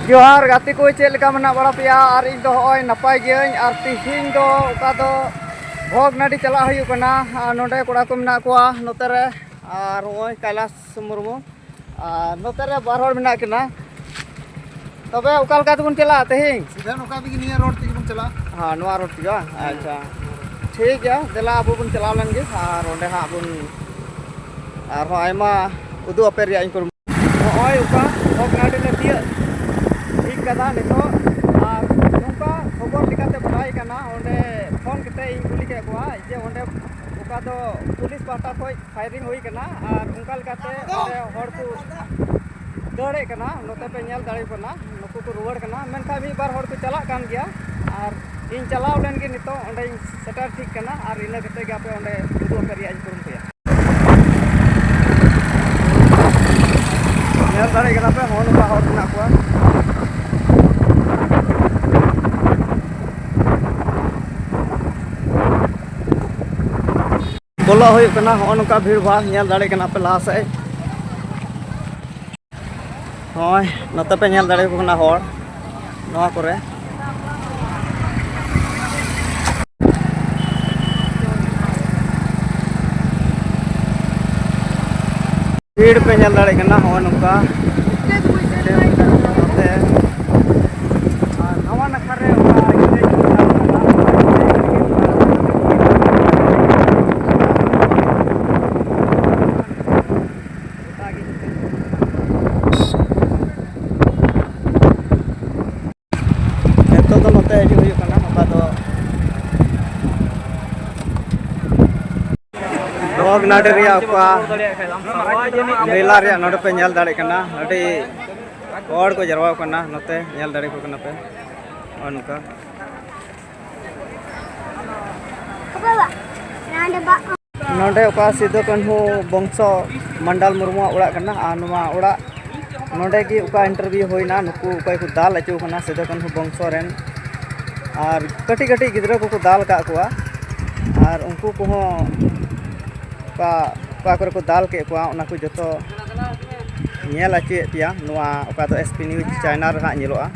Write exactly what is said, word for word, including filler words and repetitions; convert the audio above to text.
ᱡᱚᱦᱟᱨ ᱜᱟᱛᱮ ᱠᱚ, ᱪᱮᱫ ᱞᱮᱠᱟ ᱢᱮᱱᱟᱜ ᱵᱟᱲᱟ ᱯᱮᱭᱟ? ᱟᱨ ᱤᱧ ᱫᱚ ᱦᱚᱸᱜᱼᱚᱭ ᱱᱟᱯᱟᱭ ᱜᱤᱭᱟᱹᱧ᱾ ᱟᱨ ᱛᱤᱦᱤᱧ ᱫᱚ ᱚᱠᱟ ᱫᱚ ᱵᱷᱚᱜᱽᱱᱟᱰᱤ ᱪᱟᱞᱟᱜ ᱦᱩᱭᱩᱜ ᱠᱟᱱᱟ᱾ ᱟᱨ ᱱᱚᱰᱮ ᱠᱚᱲᱟ ᱠᱚ ᱢᱮᱱᱟᱜ ᱠᱚᱣᱟ ᱱᱚᱛᱮ ᱨᱮ, ᱟᱨ ᱱᱚᱜᱼᱚᱭ ᱠᱟᱭᱞᱟᱥ ᱢᱩᱨᱢᱩ, ᱟᱨ ᱱᱚᱛᱮ ᱨᱮ ᱵᱟᱨ ᱦᱚᱲ ᱢᱮᱱᱟᱜ ᱠᱤᱱᱟ᱾ ᱛᱚᱵᱮ ᱚᱠᱟ ᱞᱮᱠᱟ ᱛᱮᱵᱚᱱ ᱪᱟᱞᱟᱜᱼᱟ ᱛᱮᱦᱮᱧ? ᱥᱤᱫᱷᱟ ᱱᱚᱝᱠᱟ ᱛᱮᱜᱮ, ᱱᱤᱭᱟᱹ ᱨᱳᱰ ᱛᱮᱜᱮ ᱵᱚᱱ ᱪᱟᱞᱟᱜᱼᱟ᱾ ᱦᱮᱸ, ᱱᱚᱣᱟ ᱨᱳᱰ ᱛᱮᱜᱮ ᱵᱟᱝ? ᱦᱮᱸ᱾ ᱟᱪᱪᱷᱟ, ᱴᱷᱤᱠ ᱜᱮᱭᱟ, ᱫᱮᱞᱟ ᱟᱵᱚ ᱵᱚᱱ ᱪᱟᱞᱟᱣ ᱞᱮᱱ ᱜᱮ, ᱟᱨ ᱚᱸᱰᱮ ᱦᱟᱸᱜ ᱵᱚᱱ ᱟᱨᱦᱚᱸ ᱟᱭᱢᱟ ᱩᱫᱩᱜ ᱟᱯᱮ ᱨᱮᱭᱟᱜ ᱤᱧ ᱠᱩᱨᱩᱢᱩᱴᱩ᱾ ᱱᱚᱜᱼᱚᱭ ᱚᱠᱟ ᱵᱷᱚᱜᱽᱱᱟᱰᱤ ᱞᱮ ᱛᱤᱭᱟᱹᱜ ᱴᱷᱤᱠ ᱠᱟᱫᱟ ᱱᱤᱛᱚᱜ, ᱟᱨ ᱱᱚᱝᱠᱟ ᱠᱷᱚᱵᱚᱨ ᱞᱮᱠᱟᱛᱮ ᱵᱟᱰᱟᱭ ᱠᱟᱱᱟ, ᱚᱸᱰᱮ ᱯᱷᱳᱱ ᱠᱟᱛᱮ ᱤᱧ ᱠᱩᱞᱤ ᱠᱮᱫ ᱠᱚᱣᱟ ᱡᱮ ᱚᱸᱰᱮ ᱚᱠᱟ ᱫᱚ ᱯᱩᱞᱤᱥ ᱯᱟᱦᱴᱟ ᱠᱷᱚᱱ ᱯᱷᱟᱭᱨᱤᱝ ᱦᱩᱭ ᱠᱟᱱᱟ, ᱟᱨ ᱚᱱᱠᱟ ᱞᱮᱠᱟᱛᱮ ᱚᱸᱰᱮ ᱦᱚᱲ ᱠᱚ ᱫᱟᱹᱲᱮᱫ ᱠᱟᱱᱟ᱾ ᱱᱚᱛᱮ ᱯᱮ ᱧᱮᱞ ᱫᱟᱲᱮᱭᱟᱜ ᱠᱟᱱᱟ, ᱱᱩᱠᱩ ᱠᱚ ᱨᱩᱣᱟᱹᱲ ᱠᱟᱱᱟ, ᱢᱮᱱᱠᱷᱟᱱ ᱢᱤᱫ ᱵᱟᱨ ᱦᱚᱲ ᱠᱚ ᱪᱟᱞᱟᱜ ᱠᱟᱱ ᱜᱮᱭᱟ᱾ ᱟᱨ ᱤᱧ ᱪᱟᱞᱟᱣ ᱞᱮᱱ ᱜᱮ ᱱᱤᱛᱚᱜ ᱚᱸᱰᱮᱧ ᱥᱮᱴᱮᱨ ᱴᱷᱤᱠ ᱠᱟᱱᱟ, ᱟᱨ ᱤᱱᱟᱹ ᱠᱟᱛᱮ ᱜᱮ ᱟᱯᱮ ᱚᱸᱰᱮ ᱩᱫᱩᱜ ᱟᱯᱮ ᱨᱮᱭᱟᱜ ᱤᱧ ᱠᱩᱨᱩᱢᱩᱴᱩᱭᱟ᱾ ᱧᱮᱞ ᱫᱟᱲᱮᱭᱟᱜ ᱠᱟᱱᱟ ᱯᱮ, ᱦᱚᱸ ᱱᱚᱝᱠᱟ ᱦᱚᱲ ᱢᱮᱱᱟᱜ ᱠᱚᱣᱟ᱾ ᱵᱚᱞᱚᱜ ᱦᱩᱭᱩᱜ ᱠᱟᱱᱟ, ᱦᱚᱸᱜᱼᱚ ᱱᱚᱝᱠᱟ ᱵᱷᱤᱲ ᱵᱷᱟᱲ ᱧᱮᱞ ᱫᱟᱲᱮᱭᱟᱜ ᱠᱟᱱᱟ ᱯᱮ ᱞᱟᱦᱟ ᱥᱮᱫ᱾ ᱱᱚᱜᱼᱚᱭ ᱱᱚᱛᱮ ᱯᱮ ᱧᱮᱞ ᱫᱟᱲᱮᱭᱟᱠᱚ ᱠᱟᱱᱟ ᱦᱚᱲ ᱱᱚᱣᱟ ᱠᱚᱨᱮ᱾ ᱵᱷᱤᱲ ᱯᱮ ᱧᱮᱞ ᱫᱟᱲᱮᱭᱟᱜ ᱠᱟᱱᱟ, ᱦᱚᱸᱜᱼᱚ ᱱᱚᱝᱠᱟ᱾ ᱱᱚᱛᱮ ᱟᱨ ᱱᱟᱣᱟ ᱱᱟᱠᱷᱟ ᱨᱮ ᱚᱱᱠᱟ ᱱᱤᱛᱚᱜ ᱫᱚ ᱱᱚᱛᱮ ᱦᱤᱡᱩᱜ ᱦᱩᱭᱩᱜ ᱠᱟᱱᱟ, ᱚᱠᱟ ᱫᱚ ᱵᱷᱚᱜᱽᱱᱟᱰᱤ ᱨᱮᱭᱟᱜ ᱚᱠᱟ ᱢᱮᱞᱟ ᱨᱮᱭᱟᱜ ᱱᱚᱰᱮ ᱯᱮ ᱧᱮᱞ ᱫᱟᱲᱮᱭᱟᱜ ᱠᱟᱱᱟ, ᱟᱹᱰᱤ ᱦᱚᱲ ᱠᱚ ᱡᱟᱨᱣᱟ ᱠᱟᱱᱟ᱾ ᱱᱚᱛᱮ ᱧᱮᱞ ᱫᱟᱲᱮᱭᱟᱠᱚ ᱠᱟᱱᱟ ᱯᱮ ᱱᱚᱜᱼᱚ ᱱᱚᱝᱠᱟ᱾ ᱱᱚᱰᱮ ᱚᱠᱟ ᱥᱤᱫᱩ ᱠᱟᱹᱱᱦᱩ ᱵᱚᱝᱥᱚ ᱢᱟᱱᱰᱟᱞ ᱢᱩᱨᱢᱩᱣᱟᱜ ᱚᱲᱟᱜ ᱠᱟᱱᱟ, ᱟᱨ ᱱᱚᱣᱟ ᱚᱲᱟᱜ ᱱᱚᱰᱮ ᱜᱮ ᱚᱠᱟ ᱤᱱᱴᱟᱨᱵᱷᱤᱭᱩ ᱦᱩᱭᱱᱟ, ᱱᱩᱠᱩ ᱚᱠᱚᱭ ᱠᱚ ᱫᱟᱞ ᱦᱚᱪᱚ ᱠᱟᱱᱟ ᱥᱤᱫᱩ ᱠᱟᱹᱱᱦᱩ ᱵᱚᱝᱥᱚ ᱨᱮᱱ, ᱟᱨ ᱠᱟᱹᱴᱤᱡ ᱠᱟᱹᱴᱤᱡ ᱜᱤᱫᱽᱨᱟᱹ ᱠᱚᱠᱚ ᱫᱟᱞ ᱟᱠᱟᱫ ᱠᱚᱣᱟ, ᱟᱨ ᱩᱱᱠᱩ ᱠᱚᱦᱚᱸ ᱚᱠᱟ ᱚᱠᱟ ᱠᱚᱨᱮ ᱠᱚ ᱫᱟᱞ ᱠᱮᱫ ᱠᱚᱣᱟ, ᱚᱱᱟ ᱠᱚ ᱡᱚᱛᱚ ᱧᱮᱞ ᱦᱚᱪᱚᱭᱮᱫ ᱯᱮᱭᱟ, ᱱᱚᱣᱟ ᱚᱠᱟ ᱫᱚ S P News Channel ᱨᱮ ᱦᱟᱸᱜ ᱧᱮᱞᱚᱜᱼᱟ,